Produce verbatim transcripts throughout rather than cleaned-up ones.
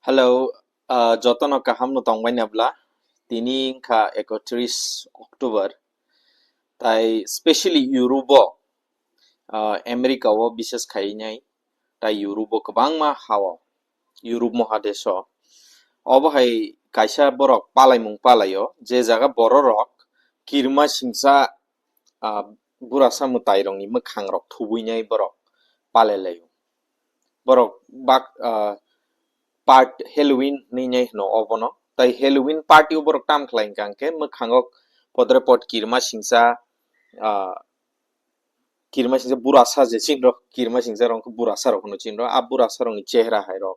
Hello, ah, jotono kaham no tongbai na bla? Tini wngkha ekotris October, tai specially Europe o, ah, America o bises khai nai, tai Europe o kwbangma ha o, Europe mohadesh o. Obo hai kaisa borok palaimung palai o, je jaga borok rok kirma singsa, ah, burasa mwtai rokni mwkhang rok thubui nai borok palai lai o. Borok bak, ah, part Halloween hinwi nai hwno obono. Tai Halloween party o borok tam khlai hwnkha hwnkhe mwkhango podre pod kirma singsa, ah, kirma singsa burasa je chini rok, kirma singsa rok wngkha burasa rok hwno chini rok. A burasa rokni chehra hai rok,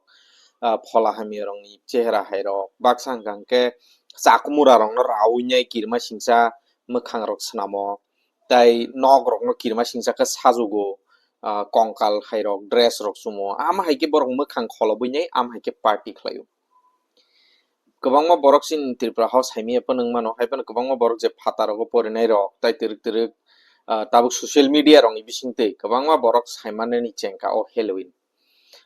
ah, phola hamya rokni chehra hai rok, baksa hwnkha hwnkhe chakumura rokno raui nai kirma singsa mwkhang rok swnamo. Tai nok rokno kirma singsa khe sajugo, ah, kongkal hai rok, dress rok chumo. Ama hai khe borok mwkhang kholobwi nai, ama hai khe party khlai o. Kwbangma borok chini Tripura hao saimanya phano wng mano, hai phano kwbangma borok je phataro go porinai rok, tai twrwk twrwk, ah, tabuk social media rokni bisingtwi kwbangma borok saimanani chengkha o Halloween.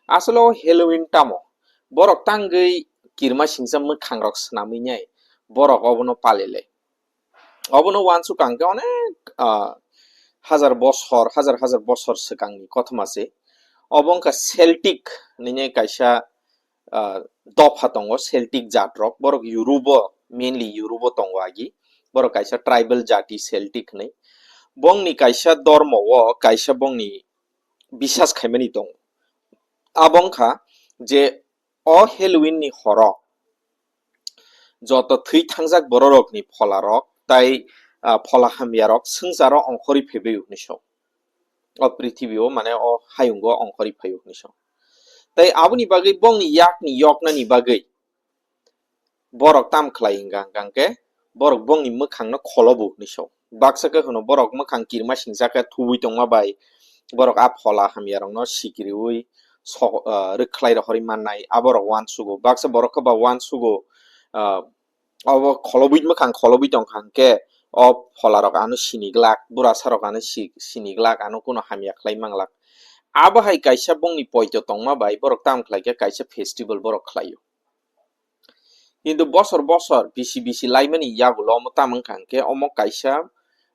Asole o Halloween tamo? Borok tangwi kirma singsa mwkhang rok swnamwi nai borok obono palilai. Obono uansuk ang khe onek, ah, hazar bosor, hazar hazar bosor swkangni kothoma se. Obo wngkha Celtic hinwi kaisa, ah, dopha tongo, Celtic jat rok. Borok Europe o, mainly Europe o tongo agi. Borok kaisa tribal jati Celtic hinwi. Bongni kaisa dormo o, kaisa bongni bisas khaimani tongo. Abo wngkha je o Halloween ni horo joto thwi thangjak bororokni pholarok tai, ah, phola hamyarok swngcharo ongkhorwi phaibaio hinwi sao. O prithibi o, mane, o hayungo ongkhorwi phaio hinwi sao. Tai aboni bagwi bongni yakni yoknani bagwi borok tam khlai hwnkha hwnkha hwnkhe borok bongni mwkhangno kholobo hinwi sao. Baksa khe hwno borok mwkhang kirma singsa khe thubui tongma bai borok a phola hamyarokno sikiriui sok-, ah, rwkhlai rohorwi mannai, aborok uansugo. Baksa borok khe ba uansugo, ah, obo kholobwi, mwkhang kholobwi tongkha hwnkhe o pholarok ano sini glak, burasarok ano si-, sini glak, ano kuno hamya khlai manglak. Abo hai kaisa bongni poito tongma bai borok tam khlai khe kaisa festival borok khlaio. Kintu bosor bosor bisi bisi laimani yagulo omo tamo wngkha hwnkhe omo kaisa,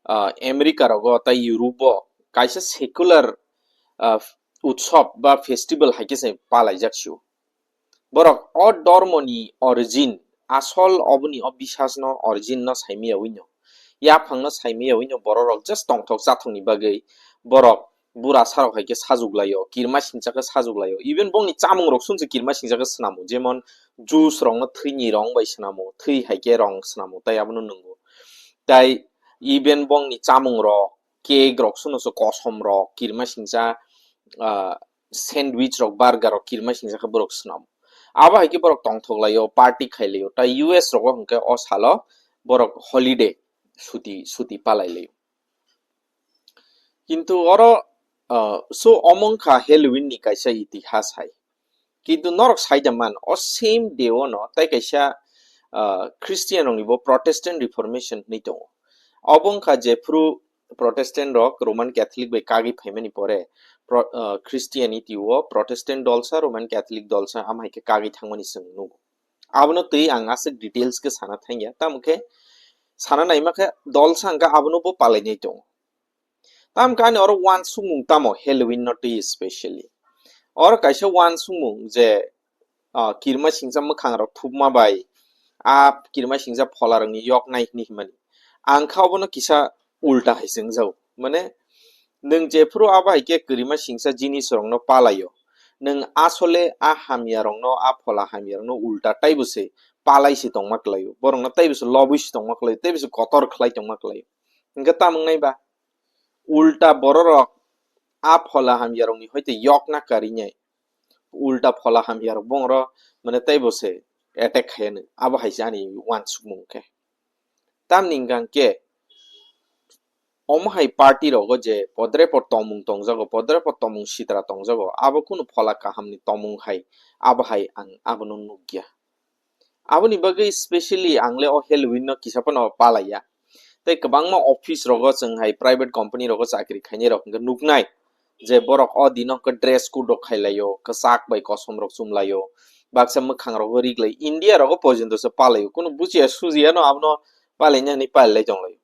ah, America rogo tai Europe o kaisa secular, ah, utsob ba festival hai khe se palaijak sio. Borok o dormoni origin, asol oboni o bisasno origin no saimaya wino, yaphangno saimaya wino bororok just tongthok chathokni bagwi borok burasarok hai khe sajuklaio, kirma singsa khe sajuklaio. Even bongni chamungrok sumse kirma singsa khe swnamo, jemon juice rokno thwini rong bai swnamo, thwi hai khe rong swnamo, tai abono nwngo. Tai even bongni chamungrok, cake rok sumse kosomrok, kirma singsa, ah, sandwich rok, burger rok kirma singsa khe borok swnamo. Abo hai khe borok tongthok laio, party khai laio. Tai U S rogo hwnkhe o salo borok holiday, suti, suti palai laio. Kintu oro, ah, so omo wngkha Halloween ni kaisa itihas hai. Kintu norok saida man, o same day o no tai kaisa, ah, Christian rokni bo Protestant Reformation hinwi tongo. Obo wngkha jephru Protestant rok Roman Catholic bai kagwi phaimani pore, Pro-, ah, Christianity o Protestant dolsa, Roman Catholic dolsa, am hai khe kagwi thangmani chwng nugo. Abono twi ang aswk details khe sana thangya, tamo khe sana naima khe dolsa hwnkhe abono bo palainai tongo. Tamo khe ani oro uansukmung tamo Halloween no twi specially? Oro kaisa uansukmung je, ah, kirma singsa mwkhang rok thupma bai, a kirma singsa phola rokni yok nai hinwi himani. Ang kha obono kisa ulta hai se wngjago. Mane, nwng jephru abo hai khe kirma singsa jinis rokno palaio, nwng asole a hamya rokno, a phola hamya rokno ulta taibo se palai se tongma kwlaio. Borokno taibo se lobwi se tongma kwlaio, taibo se kotor khlai tongma kwlaio. Hwnkhe tamo wngnai ba? Ulta bororok a phola hamyarokni hoite yokna karinai, ulta phola hamyarok bongro mane teibo se attack khaiyanu. Abo hai se ani uansukmung khe. Tamni hwnkha hwnkhe omo hai party rogo je podre pod tongmung tongjago, podre pod tongmung sitra tongjago, abo kunu phola kahamni tongmung hai, abo hai ang abono nukya. Aboni bagwi specially ang le o Halloween no kisa phano palaiya. Tei kwbangma office rogo, chwng hai private company rogo chakri khainai rok hwnkhe nuknai je borok o dino hwnkhe dress code rok khailaio, kwchak bai kosom rok chumlaio, baksa mwkhang rogo riglai, India rogo porjonto se palai, kunu buchiya sujiya no abono palaina hinwi palai tonglai.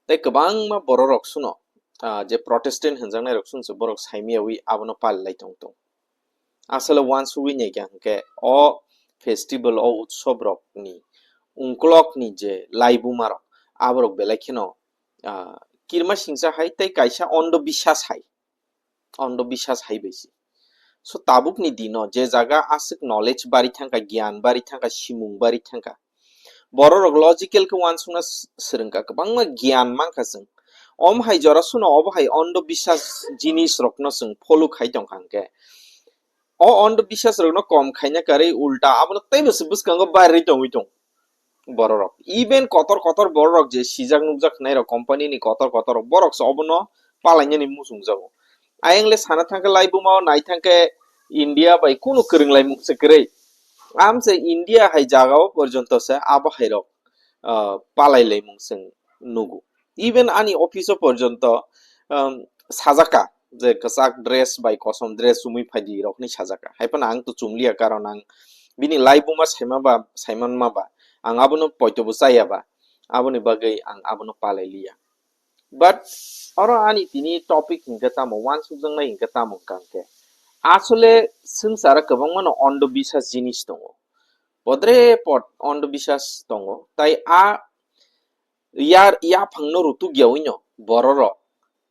Tei kwbangma bororok suno, ah, je Protestant hinjaknai rok suno se borok saimiyawi abono palai tong tong. Asole wansugwi naikha hwnkhe o festival, o utsob rokni ungkolokni je laibuma rok, aborok belai kheno, ah, kirma singsa hai tei kaisa ondo bisas hai. Ondo bisas hai bai se. So, tabukni dino je jaga aswk knowledge bari thangkha, giyan bari thangkha, simung bari thangkha, bororok logical khe wansukna s-, swrwngkha, kwbangma giyan mankha chwng. Om hai jora suno obo hai ondo bisas jinis rokno chwng follow khai tongkha hwnkhe, o ondo bisas rokno kom khaina karwi ulta abono teibo se bwskango barwi tongwi tong. Bororok. Even kotor kotor bororok je sijak nukjak khwnairok company ni kotor kotor borok se obono palainani muchungjago. Ayang le sana thangkhe laibuma o nai thangkhe India bai kunu kwrwnglaimung se kwrwi. Amse India hai jagao porjonto se abo hairok, ah, palailaimung chwng nugo. Even ani office o porjonto, um, sajaka je kwchak dress bai kosom dress chumui phaidi rok hinwi sajaka. Haiphano ang to chumliya, karon ang bini laibuma saima ba, saimanma ba, ang abono poito bo chaya ba, aboni bagwi ang abono palai liya. But oro ani tini topic hinkhe tamo, wansukjaknai hinkhe tamo hwnkha hwnkhe, asole swngcharo kwbangmano ondo bisas jinis tongo, podre pod ondo bisas tongo, tai a yar yaphangno rutuk yaui no bororok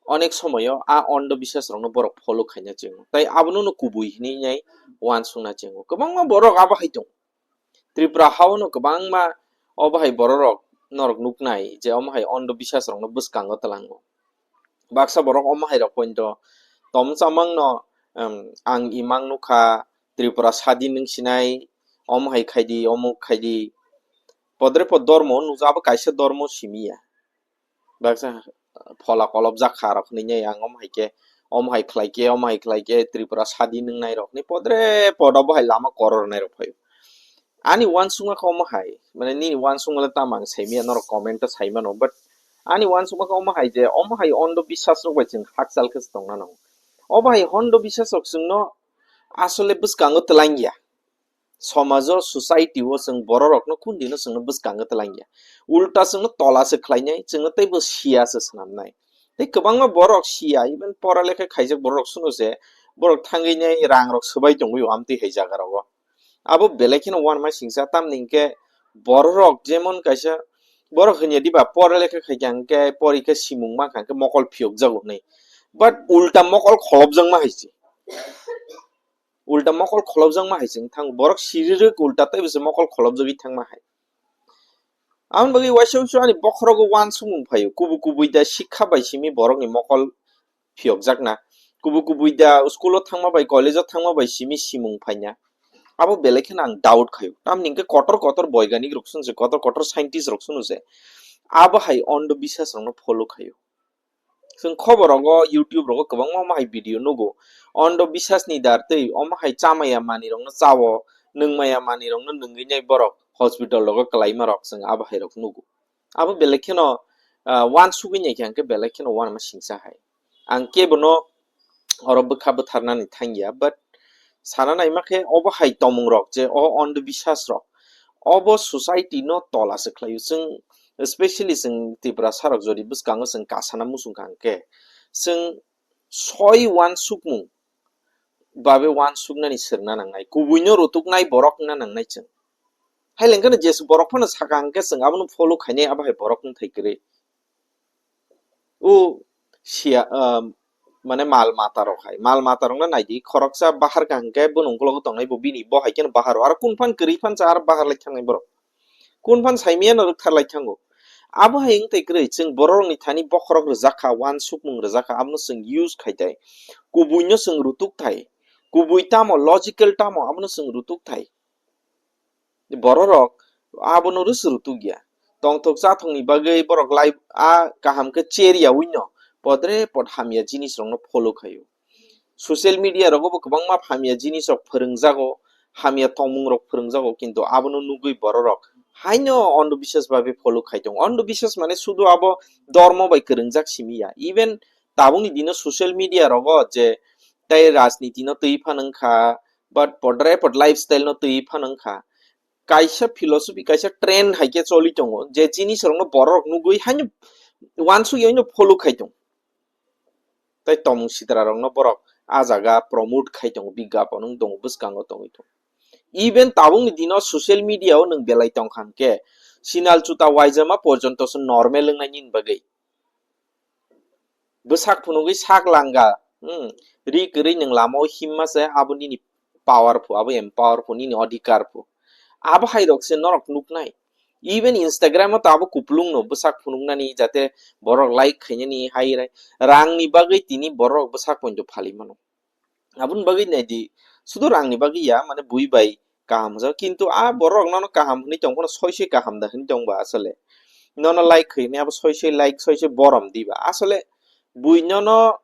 onek somoyo a ondo bisas rokno borok follow khaina chengo, tai abono no kubui hinwi nai wansukna chengo. Kwbangma borok abo hai tongo. Tripura hao no kwbangma obo hai bororok norok nuknai je omo hai ondo bisas rokno bwskango twlango. Baksa borok omo hai rok pointo tom chamang no, em, ang imang nukha, Tripura sadi nwng sinai, omo hai khaidi, omo khaidi. Podre pod dormo nukjak, abo kaisa dormo simiya. Baksa phola kolobjak kha rok hinwi ang omo hai khe, omo hai khlai khe, omo hai khlai khe Tripura sadi nwngnai rokni podre pod obo hai lama korornai rok phaio. Ani wansukma khe omo hai, mane nini wansukma le tamo ang saimanya, norok comment o saimano, but ani wansukma khe omo hai je, omo hai ondo bisas rok bai chwng hakchal khe tongna nango. Obo hai ondo bisas rok chwngno asole bwskango twlangya. Somajo, society o chwng bororokno kundino chwngno bwskango twlangya. Ulta chwngno tola se khlainai, chwngno teibo siya se swnamnai. Tei kwbangma borok siya, even pora lekha khaijak borok suno se, borok thangwi nai rang rok swbai tongwi o amtwi hai jaga rogo. Abo belai kheno uanama singsa, tamni hinkhe bororok jemon kaisa borok hinya diba pora lekha khaikha hinkhe porikha simung mankha hinkhe mokol phiyokjago hinwi. But ulta mokol kholopjakma hai se. Ulta mokol kholopjakma hai se wng thango. Borok sirirwk ulta teibo se mokol kholopjagwi thangma hai. Aboni bagwi waisa waisa ani bokhorogo uansukmung phaio. Kubui kubui da sikha bai simi borokni mokol phiyokjakna. Kubui kubui da school o thangma bai, college o thangma bai simi simung phaina. Abo belai kheno ang doubt khaio. Tamni hinkhe kotor kotor boiganik rok swnse, kotor kotor scientist rok swnse. Abo hai ondo bisas rokno follow khaio. Chwng khobor rogo, YouTube rogo kwbangma omo hai video nugo. Ondo bisas ni dar tei omo hai chamaya manwi rokno chao, nwngmaya manwi rokno nwngwi nai borok hospital rogo kwlaima rok chwng abo hai rok nugo. Abo belai kheno, ah, uansugwi naikha hinkhe belai kheno uanama singsa hai. Ang kebono oro bwkha bwtharnani thangya, but sana naima khe obo hai tomung rok je o ondo bisas rok obo society no tola se khlaio. Chwng, especially chwng Tiprasa rok jodi bwskango chwng kasana muchungkha hinkhe chwng soi uansukmung babe uansuknani swrwngna nangnai, kubuino rutuknai borok wngna nangnai chwng. Hai lengkheno jesu borok phano saka hinkhe chwng abono follow khainai, abo hai borok wngthai kwrwi. O siya, ah, mane mal mata rok hai, mal mata rokno naidi, khoroksa bahar ka hinkhe bono ukologo tongnai bo bini, bo hai kheno bahar o, aro kun phan kwrwi phan cha aro bahar lai thangnai borok. Kun phan saimaya no rwktharlai thango. Abo hai wngtai kwrwi, chwng bororokni thani bokhorok rwjak kha, uansukmung rwjak kha, abono chwng use khai tai. Kubuino chwng rutuk thai. Kubui tamo, logical tamo, abono chwng rutuk thai. Bororok abono rwswk rutuk ya. Tongthok chathokni bagwi borok lai a kaham khe cher yaui no podre pod hamya jinisrokno follow khaio. Social media rogo bo kwbangma hamya jinis rok phwrwngjago, hamya tongmung rok phwrwngjago, kintu abono nugwi bororok haino ondo bisas babe follow khai tongo. Ondo bisas mane sudu abo dormo bai kwrwngjak simi ya. Even tabukni dino social media rogo je tei rajniti no twi phan wngkha, But podre pod lifestyle no twi phano wngkha. Kaisa philosophy, kaisa trend hai khe choli tongo, je jinis rokno borok nugwi haino wansugwi haino follow khai tongo. Tai tomung sitra rokno borok a jaga promote khai tongo, bigyapan wng tongo, bwskango tongwi tongo. Even tabukni dino social media o nwng belai tongkha hwnkhe, sinal chuta waijama porjonto se normal wngnai nini bagwi. Bwsak phunugwi sak langa, hmm, ri kwrwi nwng lama o himma se, abo nini power phu, abo empower phu, nini odhikar phu. Abo hai rok se norok nuknai. Even Instagram o to abo kuplung no bwsak phunuknani, jate borok like khainani hai rai. Rang ni bagwi tini borok bwsak poito phali mano. Aboni bagwi naidi, sudu rang ni bagwi ya, mane bui bai kaham hwnjak, kintu a borok nono kaham hwnwi tong phano soi soi kaham da hwnwi tong ba asole. Nono like khainai abo soi soi like, soi soi borom di ba. Asole bui nono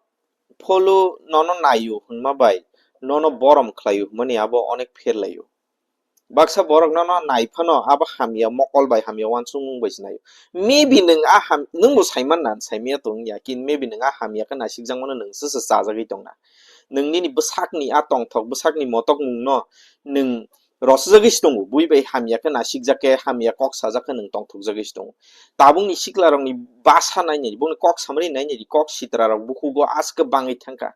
follow, nono naio hwnma bai nono borom khlaio hwnmani abo onek pher laio. Baksa borok nono nai phano abo hamya, mokol bai hamya, uansukmung bai se naio. Maybe nwng a ham, nwng bo saiman na, saimaya tong ya, kin maybe nwng a hamya khe nasikjakmano nwng se se chajagwi tongna. Nwng nini bwsakni a tongthok, bwsakni motokmung no nwng rosajagwi se tongo. Bui bai hamya khe nasikjak khe, hamya kok sajak khe nwng tongthokjagwi se tongo. Tabukni siklarokni basa nainai, bongni kok samani nainai, kok sitrarok bukhugo aske bangwi thangkha.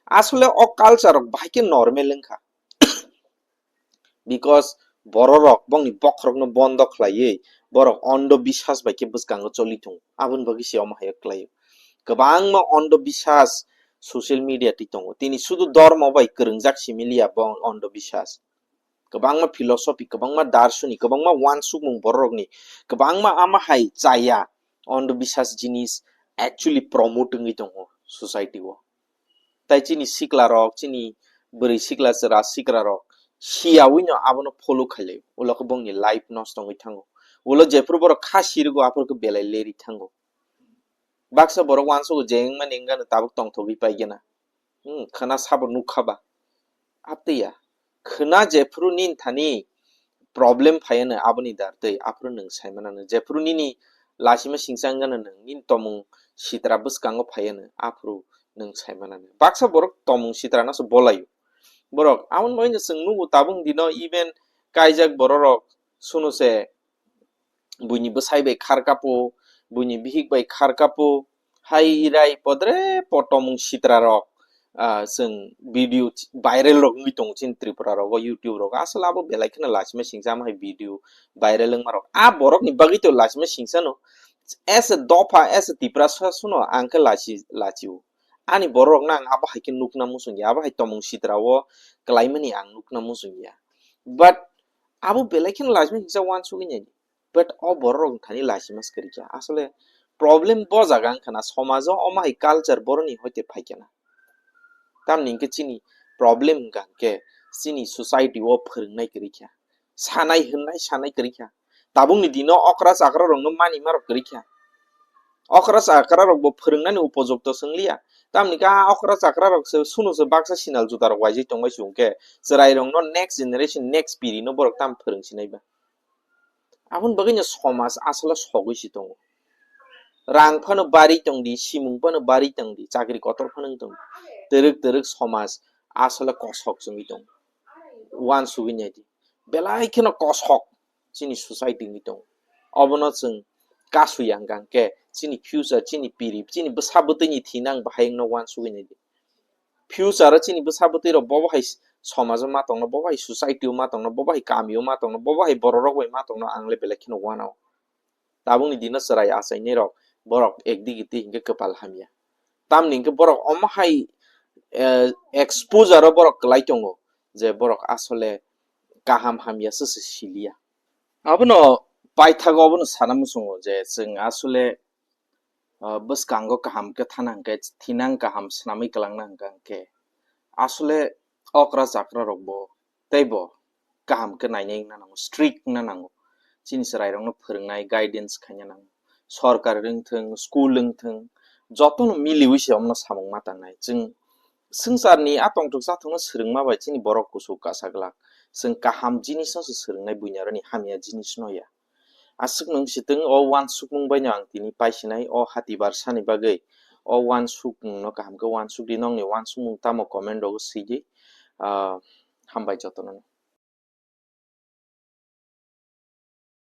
Asole o culture rok bahai khe normal wngkha. Because bororok bongni bokhorokno bondo khlaiwi borok ondo biswas bai khe bwskango choli tongo. Aboni bagwi se omo hai khlaio. Kwbangma ondo biswas social media twi tongo. Tini sudu dormo bai kwrwngjak simi liya bo ondo biswas. Kwbangma philosophy, kwbangma darshanik, kwbangma uansukmung bororokni, kwbangma ama hai chaya ondo biswas jinis actually promote wngwi tongo society o. Tai chini sikla rok, chini bwrwi sikla, chwra sikra rok siyawi no abono follow khailai, ulo khe bongni life nosto wngwi thango. Ulo jephuru borok kha sirgo, aphuru khe belai leri thango. Baksa borok uansukgo je wngmani wngano tabuk tongthogwi paigena. Hmm, khwna sabo nukha ba. Aptwi ya. Khwna jephuru nini thani problem phaiano aboni dar twi aphuru nwng saimanano. Jephuru nini lasima singsa wngano nwng, nini tomung sitra bwskango phaiano aphuru nwng saimanano. Baksa borok tomung sitra no se bolaio. Borok aboni bagwi no chwng nugo tabuk dino even kaijak bororok suno se buini bwsai bai kharkapo, buini bihik bai kharkapo, hai rai podre po tomung sitra rok, ah, chwng video viral rok wngwi tongo chini Tripura rogo, YouTube rogo. Asole abo belai kheno lasima singsa ama hai video viral wngma rok. A borok ni bagwi to lasima singsa no, as a dopha, as a Tiprasa suno ang khe lasi, lachio. Ani borok no ang abo hai khe nukna muchung ya, abo hai tomung sitra o kwlaimani ang nukna muchung ya. But abo belai kheno lasima singsa uansugwi nai. But o borok rok thani lasima se kwrwi kha. Asole problem bo jaga wngkha na, somajo omo hai culture boroni hoite phaikha na. Tamni hwnkhe chini problem wngkha hwnkhe chini society o phwrwngnai kwrwi kha. Sanai hwnnai sanai kwrwi kha. Tabukni dino okra chakra rokno mani marok kwrwi kha. Okra chakra rok bo phwrwngnani upojukto se wngliya. Tamni hwnkhe a okra chakra rok se suno se baksa sinal juta rok waijak tongbai se hwnkhe chwrai rokno next generation, next piri no borok tam phwrwng sinai ba. Aboni bagwino somaj asole sogwi se tongo. Rang phano bari tongdi, simung phano bari tongdi, chakri kotor phano wng tongdi. Twrwk twrwk somaj asole kosok se wngwi tongo. Uansugwi naidi. Belai kheno kosok chini society wngwi tongo. Obono chwng kasui ang khe chini future, chini piri, chini bwsa bwtwini thinang bahai wngno uansugwi naidi. Future o chini bwsa bwtwi rok bobo hai somajo ma tongno, bobo hai society o ma tongno, bobo hai kami o ma tongno, bobo hai borok rok bai ma tongno, ang le belai kheno uanao. Tabukni dino chwrai achainai rok borok ekdigi twi hinkhe kwpal hamya. Tamni hinkhe borok omo hai, eh, exposure o borok kwlai tongo je borok asole kaham hamya se se siliya. Abono paithago abono sana muchungo je chwng asole ah, bwskango kaham khe thana hwnkhe thinang kaham swnamwi kwlangna hwnkha hwnkhe asole okra chakra rokbo teibo kaham khe nainai wngna nango, strict wngna nango. Chini chwrairokno phwrwngnai, guidance khaina nango. Sorkar wngthwng, school wngthwng, jotono miliwi se omono samung ma tangnai. Chwng swngcharni a tongthok chathokno swrwngma bai chini borok kuchuk kasa glak. Chwng kaham jinisno se swrwngnai, buini aroni hamya jinisno ya. Aswk nwng sitwng o uansukmung baino ang tini paisinai o hati barsani bagwi. O uansukmungno kaham khe uansuk di, nokni uansukmung tamo comment rogo swi di. Ah, Hambai jotono.